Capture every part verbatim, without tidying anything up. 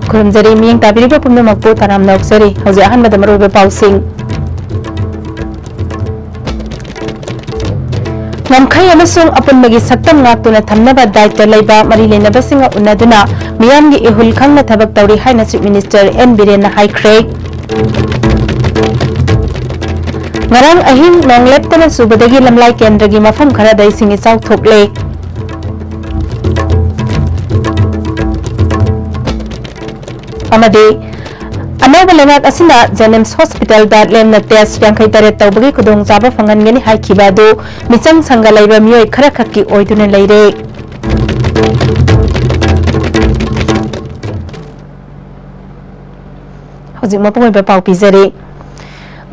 ꯈꯨꯔꯨꯝꯖꯔꯤ, ꯃꯤꯠꯌꯦꯡ ꯇꯥꯕꯤꯔꯤꯕ ꯄꯨꯝꯅꯃꯛꯄꯨ ꯇꯔꯥꯝꯅ ꯑꯣꯛꯆꯔꯤ꯫ ꯍꯧꯖꯤꯛ ꯑꯍꯥꯟꯕꯗ ꯃꯔꯨꯑꯣꯏꯕ ꯄꯥꯎꯁꯤꯡ꯫ ꯉꯝꯈꯩ ꯑꯃꯁꯨꯡ ꯑꯄꯨꯟꯕꯒꯤ ꯁꯛꯇꯝ ꯉꯥꯛꯇꯨꯅ ꯊꯝꯅꯕ ꯗꯥꯏꯇ ꯂꯩꯕ ꯃꯔꯤ ꯂꯩꯅꯕꯁꯤꯡꯒ ꯎꯅꯗꯨꯅ ꯃꯤꯌꯥꯝꯒꯤ ꯏꯍꯨꯜ ꯈꯪꯅ ꯊꯕꯛ ꯇꯧꯔꯤ ꯍꯥꯏꯅ Chief Minister N ꯕꯤꯔꯦꯟꯅ ꯍꯥꯏꯈ꯭ꯔꯦ꯫ ꯉꯔꯥꯡ ꯑꯍꯤꯡ ꯅꯣꯡ ꯂꯦꯞꯇꯅ ꯆꯨꯕꯗꯒꯤ ꯂꯝꯂꯥꯏ ꯀꯦꯟꯗ꯭ꯔꯒꯤ ꯃꯐꯝ ꯈꯔꯗ ꯏꯁꯤꯡ ꯏꯆꯥꯎ ꯊꯣꯛꯂꯦ꯫ ꯑꯃꯗꯤ ꯑꯅꯧꯕ ꯂꯩꯉꯥꯛ ꯑꯁꯤꯅ JNIMS hospitalꯗ ꯂꯦꯝꯅ test ꯌꯥꯡꯈꯩ ꯇꯔꯦꯠ ꯇꯧꯕꯒꯤ ꯈꯨꯗꯣꯡꯆꯥꯕ ꯐꯪꯍꯟꯒꯅꯤ ꯍꯥꯏꯈꯤꯕ ꯑꯗꯨ ꯃꯤꯆꯪ ꯁꯪꯒ ꯂꯩꯕ ꯃꯤꯑꯣꯏ ꯈꯔꯈꯛꯀꯤ ꯑꯣꯏꯗꯨꯅ ꯂꯩꯔꯦ꯫ ꯍꯧꯖꯤꯛ ꯃꯄꯨꯡ ꯑꯣꯏꯕ ꯄꯥꯎ ꯄꯤꯖꯔꯤ꯫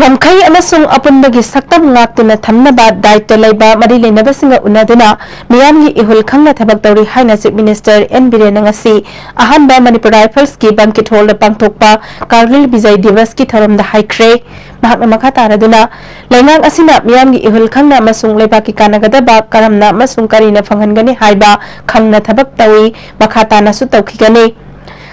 ꯉꯝꯈꯩ ꯑꯃꯁꯨꯡ ꯑꯄꯨꯟꯕꯒꯤ ꯁꯛꯇꯝ ꯉꯥꯛꯇꯨꯅ ꯊꯝꯅꯕ ꯗꯥꯏꯇ ꯂꯩꯕ ꯃꯔꯤ ꯂꯩꯅꯕꯁꯤꯡꯒ ꯎꯅꯗꯨꯅ ꯃꯤꯌꯥꯝꯒꯤ ꯏꯍꯨꯜ ꯈꯪꯅ ꯊꯕꯛ ꯇꯧꯔꯤ ꯍꯥꯏꯅ Chief Minister N ꯕꯤꯔꯦꯟꯅ ꯉꯁꯤ ꯑꯍꯥꯟꯕ ꯃꯅꯤꯄꯨꯔ ꯔꯥꯏꯐꯜꯁꯀꯤ banquet hallꯗ ꯄꯥꯡꯊꯣꯛꯄ ꯀꯥꯔꯒꯤꯜ ꯕꯤꯖꯌ ꯗꯤꯕꯁꯀꯤ ꯊꯧꯔꯝꯗ ꯍꯥꯏꯈ꯭ꯔꯦ꯫ ꯃꯍꯥꯛꯅ ꯃꯈꯥ ꯇꯥꯔꯗꯨꯅ, ꯂꯩꯉꯥꯛ ꯑꯁꯤꯅ ꯃꯤꯌꯥꯝꯒꯤ ꯏꯍꯨꯜ ꯈꯪꯅ ꯑꯃꯁꯨꯡ ꯂꯩꯕꯥꯛꯀꯤ ꯀꯥꯟꯅꯒꯗꯕ ꯀꯔꯝꯅ ꯑꯃꯁꯨꯡ ꯀꯔꯤꯅ ꯐꯪꯍꯟꯒꯅꯤ ꯍꯥꯏꯕ ꯈꯪꯅ ꯊꯕꯛ ꯇꯧꯏ, ꯃꯈꯥ ꯇꯥꯅꯁꯨ ꯇꯧꯈꯤꯒꯅꯤ꯫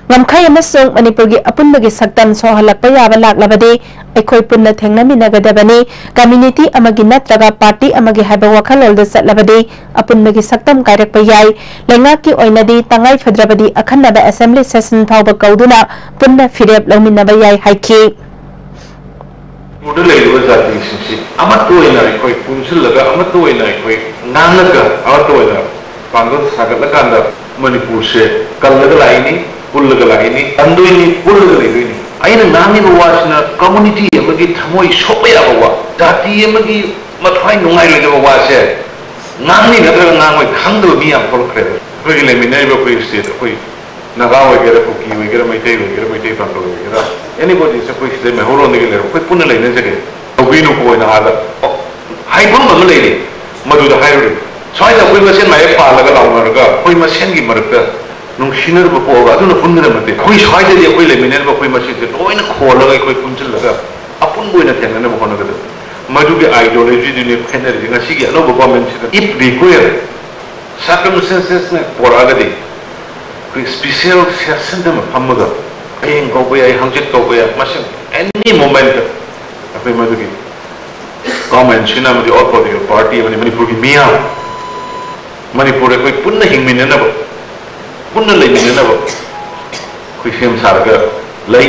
ꯉꯝꯈꯩ ꯑꯃꯁꯨꯡ ꯃꯅꯤꯄꯨꯔꯒꯤ ꯑꯄꯨꯟꯕꯒꯤ ꯁꯛꯇꯝ ꯁꯣꯛꯍꯜꯂꯛꯄ ꯌꯥꯕ ꯂꯥꯛꯂꯕꯗꯤ ꯑꯩꯈꯣꯏ ꯄꯨꯟꯅ ꯊꯦꯡꯅꯃꯤꯟꯅꯒꯗꯕꯅꯤ꯫ Community ꯑꯃꯒꯤ ꯅꯠꯇ꯭ꯔꯒ party ꯑꯃꯒꯤ ꯍꯥꯏꯕ ꯋꯥꯈꯜꯂꯣꯟꯗ ꯆꯠꯂꯕꯗꯤ ꯑꯄꯨꯟꯕꯒꯤ ꯁꯛꯇꯝ ꯀꯥꯏꯔꯛꯄ ꯌꯥꯏ꯫ ꯂꯩꯉꯥꯛꯀꯤ ꯑꯣꯏꯅꯗꯤ ꯇꯉꯥꯏ ꯐꯗ꯭ꯔꯕꯗꯤ ꯑꯈꯟꯅꯕ assembly session ꯐꯥꯎꯕ ꯀꯧꯗꯨꯅ ꯄꯨꯟꯅ ꯐꯤꯔꯦꯞ ꯂꯧꯃꯤꯟꯅꯕ ꯌꯥꯏ ꯍꯥꯏꯈꯤ꯫ ꯃꯅꯤꯄꯨꯔꯗ ꯂꯩꯔꯤꯕ ꯖꯥꯇꯤꯁꯤꯡꯁꯤ ꯑꯃꯠꯇ ꯑꯣꯏꯅ ꯑꯩꯈꯣꯏ ꯄꯨꯟꯁꯤꯜꯂꯒ, ꯑꯃꯠꯇ ꯑꯣꯏꯅ ꯑꯩꯈꯣꯏ ꯉꯥꯡꯂꯒ, ꯑꯃꯠꯇ ꯑꯣꯏꯅ ꯄꯥꯡꯒꯜ ꯁꯥꯒꯠꯂꯀꯥꯟꯗ ꯃꯅꯤꯄꯨꯔꯁꯦ ꯀꯜꯂꯒ ꯂꯥꯛꯏꯅꯤ, ꯄꯨꯜꯂꯒ ꯂꯥꯛꯏꯅꯤ, ꯀꯟꯗꯣꯏꯅꯤ, ꯄꯨꯜꯂꯒ ꯂꯩꯗꯣꯏꯅꯤ꯫ ꯑꯩꯅ ꯉꯥꯡꯂꯤꯕ ꯋꯥꯁꯤꯅ community ꯑꯃꯒꯤ ꯊꯃꯣꯏ ꯁꯣꯛꯄ ꯌꯥꯕ ꯋꯥ, ꯖꯥꯇꯤ ꯑꯃꯒꯤ ꯃꯊ꯭ꯋꯥꯏ ꯅꯨꯡꯉꯥꯏꯔꯣꯏꯗꯕ ꯋꯥꯁꯦ ꯉꯥꯡꯂꯤ ꯅꯠꯇ꯭ꯔꯒ ꯉꯥꯡꯉꯣꯏ ꯈꯪꯗꯕ ꯃꯤ ꯌꯥꯝ ꯊꯣꯛꯂꯛꯈ꯭ꯔꯦꯕ꯫ ꯑꯩꯈꯣꯏꯒꯤ ꯂꯩꯃꯤꯟꯅꯔꯤꯕ ꯑꯩꯈꯣꯏ state, ꯑꯩꯈꯣꯏ ꯅꯥꯒꯥ ꯑꯣꯏꯒꯦꯔꯥ, ꯀꯨꯀꯤ ꯑꯣꯏꯒꯦꯔꯥ, ꯃꯩꯇꯩ ꯑꯣꯏꯒꯦꯔꯥ, ꯃꯩꯇꯩ ꯄꯥꯡꯒꯜ ꯑꯣꯏꯒꯦꯔꯥ, anybody, ꯑꯩꯈꯣꯏ ꯁꯤꯗ ꯃꯩꯍꯧꯔꯣꯟꯗꯒꯤ ꯂꯩꯔꯣ, ꯑꯩꯈꯣꯏ ꯄꯨꯟꯅ ꯂꯩꯅꯖꯒꯦ꯫ ꯇꯧꯕꯤꯅꯨꯀꯣ ꯑꯣꯏꯅ ꯑꯥꯗ ꯍꯥꯏꯐꯝ ꯑꯃ ꯂꯩꯔꯤ, ꯃꯗꯨꯗ ꯍꯥꯏꯔꯨꯔꯦ꯫ ꯁ꯭ꯋꯥꯏꯗ ꯑꯩꯈꯣꯏ ꯃꯁꯦꯟ ꯃꯥꯏꯌꯦꯞ ꯄꯥꯜꯂꯒ ꯂꯥꯎꯅꯔꯒ ꯑꯩꯈꯣꯏ ꯃꯁꯦꯟꯒꯤ ꯃꯔꯛꯇ ꯅꯨꯡꯁꯤꯅꯔꯨꯕ ꯄꯣꯛꯑꯒ ꯑꯗꯨꯅ ꯄꯨꯟꯒꯗꯕ ꯅꯠꯇꯦ꯫ ꯑꯩꯈꯣꯏ ꯁ꯭ꯋꯥꯏꯗꯗꯤ ꯑꯩꯈꯣꯏ ꯂꯩꯃꯤꯟꯅꯔꯤꯕ ꯑꯩꯈꯣꯏ ꯃꯁꯦꯟꯁꯦ ꯂꯣꯏꯅ ꯈꯣꯜꯂꯒ ꯑꯩꯈꯣꯏ ꯄꯨꯟꯁꯤꯜꯂꯒ ꯑꯄꯨꯟꯕ ꯑꯣꯏꯅ ꯊꯦꯡꯅꯅꯕ ꯍꯣꯠꯅꯒꯗꯕ꯫ ꯃꯗꯨꯒꯤ ideologyꯗꯨꯅꯤ ꯈꯦꯠꯅꯔꯤꯁꯦ꯫ ꯉꯁꯤꯒꯤ ꯑꯅꯧꯕ governmentꯁꯤꯗ if require ꯁꯔꯀꯝꯁ꯭ꯇꯦꯟꯁꯦꯁꯅ ꯄꯣꯔꯛꯑꯒꯗꯤ ꯑꯩꯈꯣꯏ ꯁ꯭ꯄꯤꯁꯦꯜ ꯁꯦꯁꯟ ꯑꯃ ꯐꯝꯃꯒ ꯍꯌꯦꯡ ꯀꯧꯕ ꯌꯥꯏ, ꯍꯪꯆꯤꯠ ꯀꯧꯕ ꯌꯥꯏ, ꯃꯁꯤ ꯑꯦꯅꯤ ꯃꯣꯃꯦꯟꯠꯇ ꯑꯩꯈꯣꯏ ꯃꯗꯨꯒꯤ ꯒꯣꯔꯃꯦꯟꯁꯤꯅ ꯑꯃꯗꯤ ꯑꯣꯜ ꯄꯣꯂꯤꯇꯤꯀꯦꯜ ꯄꯥꯔꯇꯤ ꯑꯃꯗꯤ ꯃꯅꯤꯄꯨꯔꯒꯤ ꯃꯤꯌꯥꯝ, ꯃꯅꯤꯄꯨꯔꯗ ꯑꯩꯈꯣꯏ ꯄꯨꯟꯅ ꯍꯤꯡꯃꯤꯟꯅꯅꯕ, ꯄꯨꯟꯅ ꯂꯩꯃꯤꯟꯅꯅꯕ ꯑꯩꯈꯣꯏ ꯁꯦꯝ ꯁꯥꯔꯒ ꯂꯩ꯫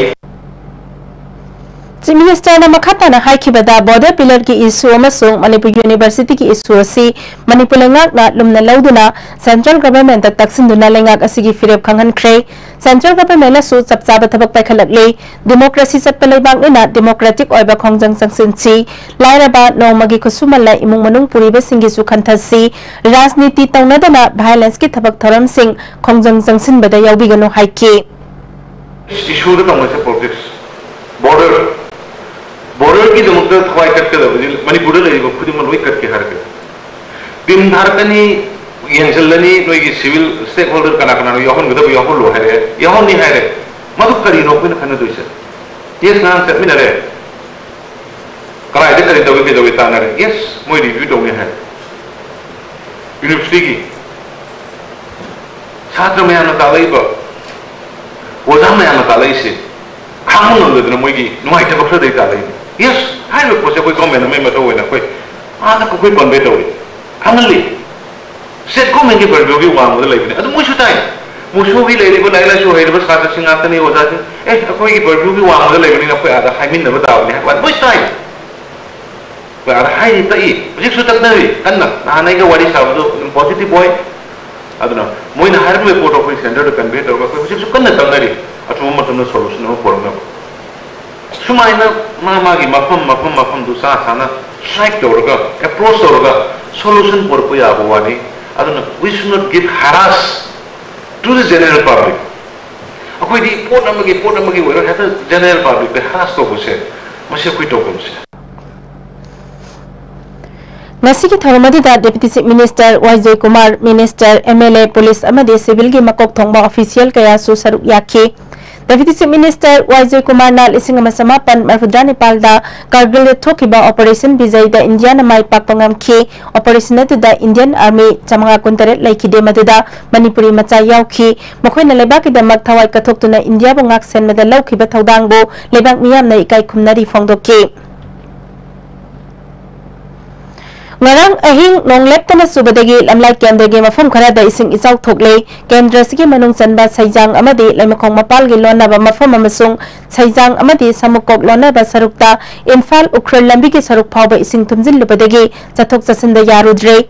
ꯆꯤꯐ ꯃꯤꯅꯤꯁꯇꯔꯅ ꯃꯈꯥ ꯇꯥꯅ ꯍꯥꯏꯈꯤꯕꯗ, ꯕꯣꯔꯗꯔ ꯄꯤꯂꯔꯒꯤ ꯏꯁꯨ ꯑꯃꯁꯨꯡ ꯃꯅꯤꯄꯨꯔ ꯌꯨꯅꯤꯚꯔꯁꯤꯇꯤꯒꯤ ꯏꯁꯨ ꯑꯁꯤ ꯃꯅꯤꯄꯨꯔ ꯂꯩꯉꯥꯛꯅ ꯂꯨꯝꯅ ꯂꯧꯗꯨꯅ ꯁꯦꯟꯇ꯭ꯔꯦꯜ ꯒꯚꯔꯟꯃꯦꯟꯠꯇ ꯇꯛꯁꯤꯟꯗꯨꯅ ꯂꯩꯉꯥꯛ ꯑꯁꯤꯒꯤ ꯐꯤꯔꯦꯞ ꯈꯪꯍꯟꯈ꯭ꯔꯦ꯫ ꯁꯦꯟꯇ꯭ꯔꯦꯜ ꯒꯚꯔꯟꯃꯦꯟꯠꯅꯁꯨ ꯆꯞ ꯆꯥꯕ ꯊꯕꯛ ꯄꯥꯏꯈꯠꯂꯛꯂꯤ꯫ ꯗꯤꯃꯣꯀ꯭ꯔꯦꯁꯤ ꯆꯠꯄ ꯂꯩꯕꯥꯛꯅꯤꯅ ꯗꯤꯃꯣꯀ꯭ꯔꯦꯇꯤꯛ ꯑꯣꯏꯕ ꯈꯣꯡꯖꯪ ꯆꯪꯁꯤꯟꯁꯤ꯫ ꯂꯥꯏꯔꯕ, ꯅꯣꯡꯃꯒꯤ ꯈꯨꯠꯁꯨꯃꯜꯅ ꯏꯃꯨꯡ ꯃꯅꯨꯡ ꯄꯨꯔꯤꯕꯁꯤꯡꯒꯤꯁꯨ ꯈꯟꯊꯁꯤ꯫ ꯔꯥꯖꯅꯤꯇꯤ ꯇꯧꯅꯗꯅ ꯚꯥꯏꯑꯣꯂꯦꯟꯁꯀꯤ ꯊꯕꯛ ꯊꯧꯔꯝꯁꯤꯡ ꯈꯣꯡꯖꯪ ꯆꯪꯁꯤꯟꯕꯗ ꯌꯥꯎꯕꯤꯒꯅꯨ ꯍꯥꯏꯈꯤ꯫ ꯏꯁꯨꯗ ꯇꯧꯅꯁꯦ ꯄꯣꯂꯤꯇꯤꯛꯁ꯫ ꯕꯣꯔꯗꯔ, ꯕꯣꯔꯗꯔꯒꯤꯗꯃꯛꯇ ꯊꯋꯥꯏ ꯀꯠꯀꯗꯕꯗꯤ ꯃꯅꯤꯄꯨꯔꯗ ꯂꯩꯔꯤꯕ ꯈꯨꯗꯤꯡꯃꯛ ꯂꯣꯏ ꯀꯠꯀꯦ ꯍꯥꯏꯔꯛꯀꯦ꯫ ꯇꯤꯝ ꯊꯥꯔꯛꯀꯅꯤ, ꯌꯦꯡꯁꯤꯜꯂꯅꯤ, ꯅꯣꯏꯒꯤ ꯁꯤꯚꯤꯜ ꯁ꯭ꯇꯦꯛ ꯍꯣꯜꯗꯔ ꯀꯅꯥ ꯀꯅꯥꯅꯣ ꯌꯥꯎꯍꯟꯒꯗꯕ ꯌꯥꯎꯍꯜꯂꯣ ꯍꯥꯏꯔꯦ, ꯌꯥꯎꯍꯟꯅꯤ ꯍꯥꯏꯔꯦ꯫ ꯃꯗꯨ ꯀꯔꯤꯅꯣ ꯑꯩꯈꯣꯏꯅ ꯈꯟꯅꯗꯣꯏꯁꯦ? ꯌꯦꯁ, ꯉꯔꯥꯡ ꯆꯠꯃꯤꯟꯅꯔꯦ꯫ ꯀꯗꯥꯏꯗ ꯀꯔꯤ ꯇꯧꯏ, ꯀꯩꯗꯧꯏ ꯇꯥꯟꯅꯔꯦ꯫ ꯌꯦꯁ, ꯃꯣꯏ ꯔꯤꯚ꯭ꯌꯨ ꯇꯧꯅꯤ ꯍꯥꯏ꯫ ꯌꯨꯅꯤꯚꯔꯁꯤꯇꯤꯒꯤ ꯁꯥꯇ꯭ꯔ ꯃꯌꯥꯝꯅ ꯇꯥꯛꯂꯛꯏꯕ, ꯑꯣꯖꯥ ꯃꯌꯥꯝꯅ ꯇꯥꯛꯂꯛꯏꯁꯦ ꯈꯥꯡꯕ ꯉꯝꯗꯗꯅ ꯃꯣꯏꯒꯤ ꯅꯨꯡꯉꯥꯏꯇꯕ ꯈꯔꯗꯒꯤ ꯇꯥꯛꯂꯛꯏꯅꯤ꯫ ꯌꯦꯁ, ꯍꯥꯏꯔꯤꯕ ꯄꯣꯠꯁꯦ ꯑꯩꯈꯣꯏ ꯒꯣꯔꯃꯦꯟ ꯑꯃꯒꯤ ꯃꯊꯧ ꯑꯣꯏꯅ ꯑꯩꯈꯣꯏ ꯑꯥꯗ ꯑꯩꯈꯣꯏ ꯀꯟꯚꯦ ꯇꯧꯏ, ꯈꯪꯍꯜꯂꯤ꯫ ꯁ꯭ꯇꯦꯠ ꯒꯣꯔꯃꯦꯟꯒꯤ ꯄꯔꯚ꯭ꯌꯨꯒꯤ ꯋꯥꯡꯃꯗ ꯂꯩꯕꯅꯤ꯫ ꯑꯗꯨ ꯃꯣꯏꯁꯨ ꯇꯥꯏ꯫ ꯃꯨꯁꯨꯒꯤ ꯂꯩꯔꯤꯕ ꯂꯥꯏꯔꯤꯛ ꯂꯥꯏꯁꯨ ꯍꯩꯔꯕ ꯁꯥꯇ꯭ꯔꯁꯤꯡ ꯉꯥꯛꯇꯅꯤ ꯑꯣꯖꯥꯁꯤꯡ꯫ ꯑꯦ, ꯑꯩꯈꯣꯏꯒꯤ ꯄꯔꯚ꯭ꯌꯨꯒꯤ ꯋꯥꯡꯃꯗ ꯂꯩꯕꯅꯤꯅ ꯑꯩꯈꯣꯏ ꯑꯥꯗ ꯍꯥꯏꯃꯤꯟꯅꯕ ꯇꯥꯕꯅꯤ ꯍꯥꯏꯕ ꯂꯣꯏ ꯇꯥꯏ꯫ ꯑꯩꯈꯣꯏ ꯑꯥꯗ ꯍꯥꯏꯔꯤ, ꯇꯛꯏ, ꯍꯧꯖꯤꯛꯁꯨ ꯇꯛꯅꯔꯤ ꯀꯟꯅ꯫ ꯅꯍꯥꯟ ꯑꯩꯒ ꯋꯥꯔꯤ ꯁꯥꯕꯗꯨ ꯑꯗꯨꯝ ꯄꯣꯖꯤꯇꯤꯚ ꯑꯣꯏ꯫ ꯑꯗꯨꯅ ꯃꯣꯏꯅ ꯍꯥꯏꯔꯝꯕ ꯄꯣꯠꯇꯣ ꯑꯩꯈꯣꯏ ꯁꯦꯟꯇꯔꯗ ꯀꯟꯚꯦ ꯇꯧꯔꯒ ꯑꯩꯈꯣꯏ ꯍꯧꯖꯤꯛꯁꯨ ꯀꯟꯅ ꯇꯛꯅꯔꯤ꯫ ꯑꯊꯨꯕ ꯃꯇꯝꯗ ꯁꯣꯂꯨꯁꯟ ꯑꯃ ꯄꯨꯔꯛꯅꯕ꯫ ꯁꯨꯃꯥꯏꯅ ꯃꯥ ꯃꯥꯒꯤ ꯃꯐꯝ ꯃꯐꯝ ꯃꯐꯝꯗꯨ ꯆꯥ ꯆꯥꯅ ꯁ꯭ꯇ꯭ꯔꯥꯏꯛ ꯇꯧꯔꯒ, ꯑꯦꯄ꯭ꯔꯣꯆ ꯇꯧꯔꯒ ꯁꯣꯂꯨꯁꯟ ꯄꯨꯔꯛꯄ ꯌꯥꯕ ꯋꯥꯅꯤ꯫ ꯑꯗꯨꯅ we should not give harass to the general public꯫ ꯑꯩꯈꯣꯏꯗꯤ ꯄꯣꯠ ꯑꯃꯒꯤ ꯄꯣꯠ ꯑꯃꯒꯤ ꯑꯣꯏꯔꯣ ꯍꯦꯛꯇ ꯖꯦꯅꯔꯦꯜ ꯄꯕ꯭ꯂꯤꯛꯇ ꯍꯔꯥꯁ ꯇꯧꯕꯁꯦ, ꯃꯁꯤ ꯑꯩꯈꯣꯏ ꯇꯧꯐꯝꯁꯦ꯫ ꯉꯁꯤꯒꯤ ꯊꯧꯔꯝ ꯑꯗꯨꯗ deputy chief minister Y Joykumar, minister, M L A, police ꯑꯃꯗꯤ ꯁꯤꯚꯤꯜꯒꯤ ꯃꯀꯣꯛ ꯊꯣꯡꯕ ꯑꯣꯐꯤꯁꯤꯌꯦꯜ ꯀꯌꯥꯁꯨ ꯁꯔꯨꯛ ꯌꯥꯈꯤ꯫ Deputy Chief Minister ꯋꯥꯏ ꯖꯣꯏꯀꯨꯃꯥꯔꯅ ꯂꯤꯁꯤꯡ ꯑꯃ ꯆꯃꯥꯄꯟ ꯃꯔꯤꯐꯨꯇꯔꯥ ꯅꯤꯄꯥꯜꯗ ꯀꯥꯔꯒꯤꯜꯗ ꯊꯣꯛꯈꯤꯕ Operation ꯕꯤꯖꯩꯗ ꯏꯟꯗꯤꯌꯥꯅ ꯃꯥꯏ ꯄꯥꯛꯄ ꯉꯝꯈꯤ꯫ Operation ꯑꯗꯨꯗ Indian Army ꯆꯥꯃꯉꯥ ꯀꯨꯟꯇꯔꯦꯠ ꯂꯩꯈꯤꯗꯦ, ꯃꯗꯨꯗ ꯃꯅꯤꯄꯨꯔꯤ ꯃꯆꯥ ꯌꯥꯎꯈꯤ꯫ ꯃꯈꯣꯏꯅ ꯂꯩꯕꯥꯛꯀꯤꯗꯃꯛ ꯊꯋꯥꯏ ꯀꯠꯊꯣꯛꯇꯨꯅ ꯏꯟꯗꯤꯌꯥꯕꯨ ꯉꯥꯛ ꯁꯦꯟꯕꯗ ꯂꯧꯈꯤꯕ ꯊꯧꯗꯥꯡꯕꯨ ꯂꯩꯕꯥꯛ ꯃꯤꯌꯥꯝꯅ ꯏꯀꯥꯏ ꯈꯨꯝꯅꯔꯤ ꯐꯣꯡꯗꯣꯛꯈꯤ꯫ ꯉꯔꯥꯡ ꯑꯍꯤꯡ ꯅꯣꯡ ꯂꯦꯞꯇꯅ ꯆꯨꯕꯗꯒꯤ ꯂꯝꯂꯥꯏ ꯀꯦꯟꯗ꯭ꯔꯒꯤ ꯃꯐꯝ ꯈꯔꯗ ꯏꯁꯤꯡ ꯏꯆꯥꯎ ꯊꯣꯛꯂꯦ꯫ ꯀꯦꯟꯗ꯭ꯔ ꯑꯁꯤꯒꯤ ꯃꯅꯨꯡ ꯆꯟꯕ ꯁꯩꯖꯥꯡ ꯑꯃꯗꯤ ꯂꯩꯃꯈꯣꯡ ꯃꯄꯥꯜꯒꯤ ꯂꯣꯟꯅꯕ ꯃꯐꯝ ꯑꯃꯁꯨꯡ ꯁꯩꯖꯥꯡ ꯑꯃꯗꯤ ꯁꯃꯨꯀꯣꯛ ꯂꯣꯟꯅꯕ ꯁꯔꯨꯛꯇ ꯏꯝꯐꯥꯜ ꯎꯈ꯭ꯔꯨꯜ ꯂꯝꯕꯤꯒꯤ ꯁꯔꯨꯛ ꯐꯥꯎꯕ ꯏꯁꯤꯡ ꯊꯨꯝꯖꯤꯜꯂꯨꯕꯗꯒꯤ ꯆꯠꯊꯣꯛ ꯆꯠꯁꯤꯟꯗ ꯌꯥꯔꯨꯗ꯭ꯔꯦ꯫